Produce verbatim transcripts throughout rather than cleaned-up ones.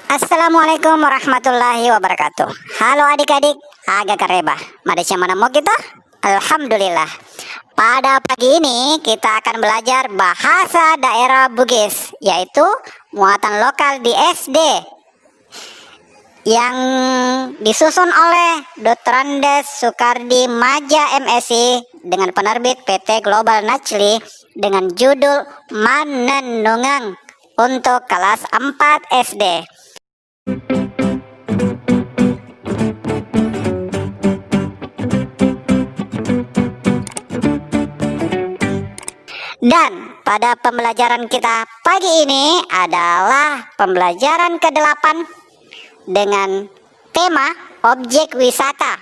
Assalamualaikum warahmatullahi wabarakatuh. Halo adik-adik, aga kareba? Madeceng maneng moki to? Alhamdulillah. Pada pagi ini kita akan belajar bahasa daerah Bugis, yaitu muatan lokal di S D yang disusun oleh doktor Andes Sukardi Maja M Si dengan penerbit P T Global Najli dengan judul Manennungeng untuk kelas empat S D. Dan pada pembelajaran kita pagi ini adalah pembelajaran kedelapan dengan tema objek wisata.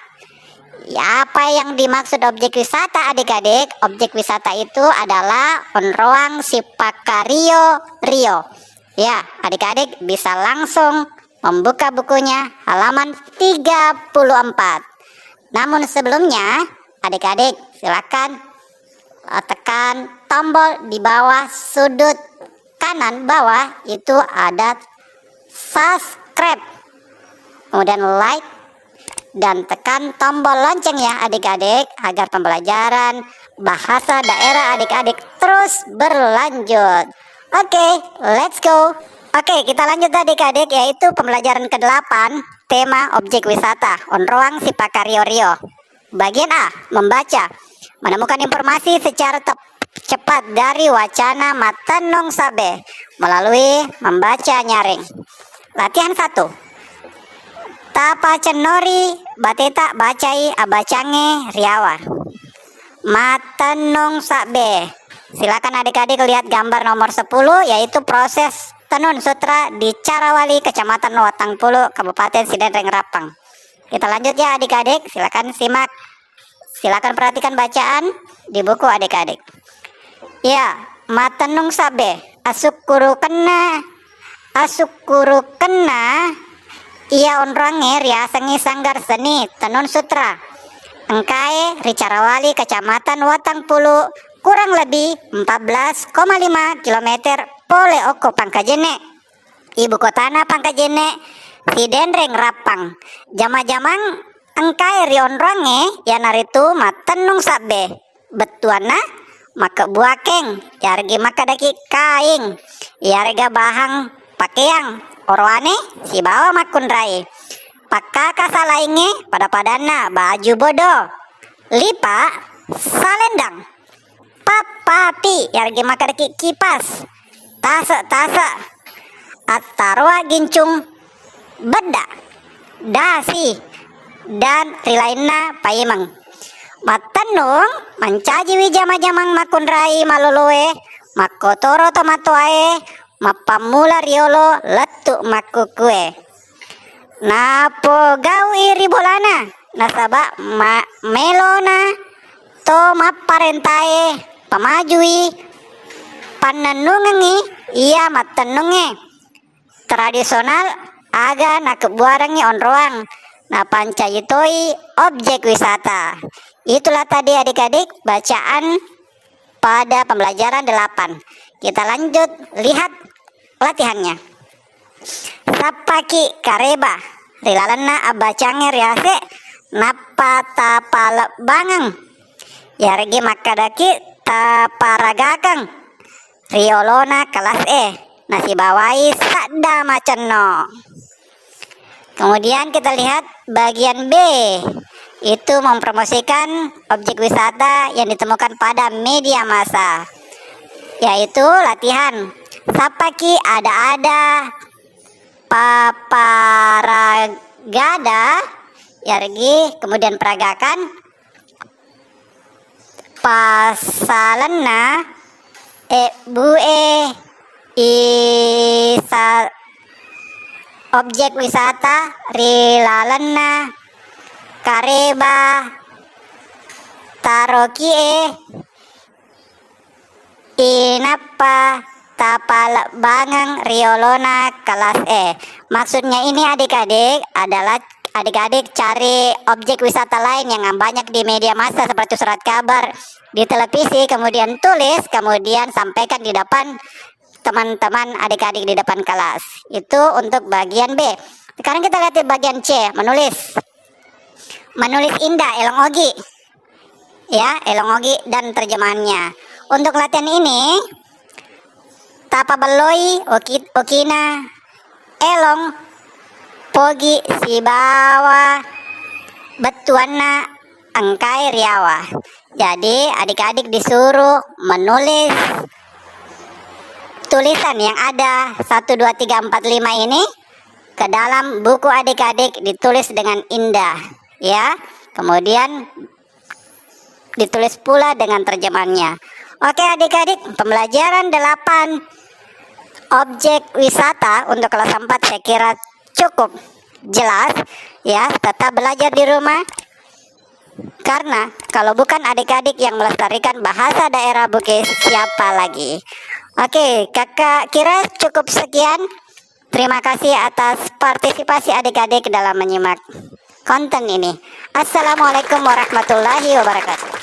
Ya, apa yang dimaksud objek wisata, adik-adik? Objek wisata itu adalah onroang sipakario-rio. Ya, adik-adik bisa langsung membuka bukunya halaman tiga puluh empat. Namun sebelumnya, adik-adik silakan, eh, tekan tombol di bawah sudut kanan bawah, itu ada subscribe, kemudian like, dan tekan tombol lonceng ya adik-adik, agar pembelajaran bahasa daerah adik-adik terus berlanjut. Oke, let's go. Oke, kita lanjut adik-adik, yaitu pembelajaran kedelapan, tema objek wisata, onroang sipakario-rio. Bagian A, membaca. Menemukan informasi secara tep-, cepat dari wacana mattennung sabbe melalui membaca nyaring. Latihan satu. Tapacennori bateta, bacai abbacangnge riawa. Mattennung sabbe. Silakan adik-adik lihat gambar nomor sepuluh, yaitu proses tenun sutra di Carawali, Kecamatan Wattangpulu, Kabupaten Sidenreng Rappang. Kita lanjut ya adik-adik, silakan simak. Silakan perhatikan bacaan di buku adik-adik. Ya, mattennung sabbe, asukkurukenna, asukkurukenna iya onroangnge riasengngi Sanggar Seni Tenun Sutra. Engkae ri Carawali, Kecamatan Wattangpulu, kurang lebih empat belas koma lima kilometer pole okko Pangkajene. Ibu kotana Pangkajene, Sidenreng Rappang. Jama-jamang engkae ri onroangnge iyanaritu mattennung sabbe. Bettuanna, makkebbuakeng, yareggi makkedaki kaing, iyarega bahang pakeang, oroane sibawa makkunrai. Pakkakasa laingnge pada-padanna baju bodo, lipa, salendang. Pappapi, yareggi makkedaki kipas, tase-tase, attaroa gincung, bedda, dasi, dan ri lainna paimeng. Mattennung mancajiwi jama-jamang makkunrai maloloe, makkotoro tomatoae, mappammula riolo lettu makkukkue. Napogau'i ri bolana, nasaba ma-, melona to mapparentae pamajui pannennungengngi iya mattennungnge. Tradisional aga nakebbuarengngi onroang, napancaji toi objek wisata. Itulah tadi adik-adik bacaan pada pembelajaran delapan. Kita lanjut lihat latihannya. Sappaki kareba ri lalenna abbacangnge riase, nappa tapalebbangeng. Yareggi makkedaki taparagakeng ri olona kelas E, nasibawai sadda macenno. Kemudian kita lihat bagian B, itu mempromosikan objek wisata yang ditemukan pada media massa, yaitu latihan sappaki ada-ada, paparagada, yareggi, kemudian peragakan, pasalenna, ebbue, isa-, objek wisata ri lalenna kareba tarokie, inappa tapalebbangeng ri olona kelas E. Maksudnya ini adik-adik adalah adik-adik cari objek wisata lain yang banyak di media massa seperti surat kabar, di televisi, kemudian tulis, kemudian sampaikan di depan teman-teman adik-adik di depan kelas. Itu untuk bagian B. Sekarang kita lihat di bagian C, menulis. Menulis indah, elong ogi. Ya, elong ogi dan terjemahannya. Untuk latihan ini, tapabelloi oki-, okina elong pogi sibawa bettuanna engkae riawa. Jadi, adik-adik disuruh menulis tulisan yang ada satu, dua, tiga, empat, lima ini ke dalam buku adik-adik, ditulis dengan indah, ya. Kemudian ditulis pula dengan terjemahannya. Oke, adik-adik, pembelajaran delapan objek wisata untuk kelas empat saya kira cukup jelas, ya. Tetap belajar di rumah, karena kalau bukan adik-adik yang melestarikan bahasa daerah Bugis, siapa lagi? Oke, kakak kira cukup sekian. Terima kasih atas partisipasi adik-adik dalam menyimak konten ini. Assalamualaikum warahmatullahi wabarakatuh.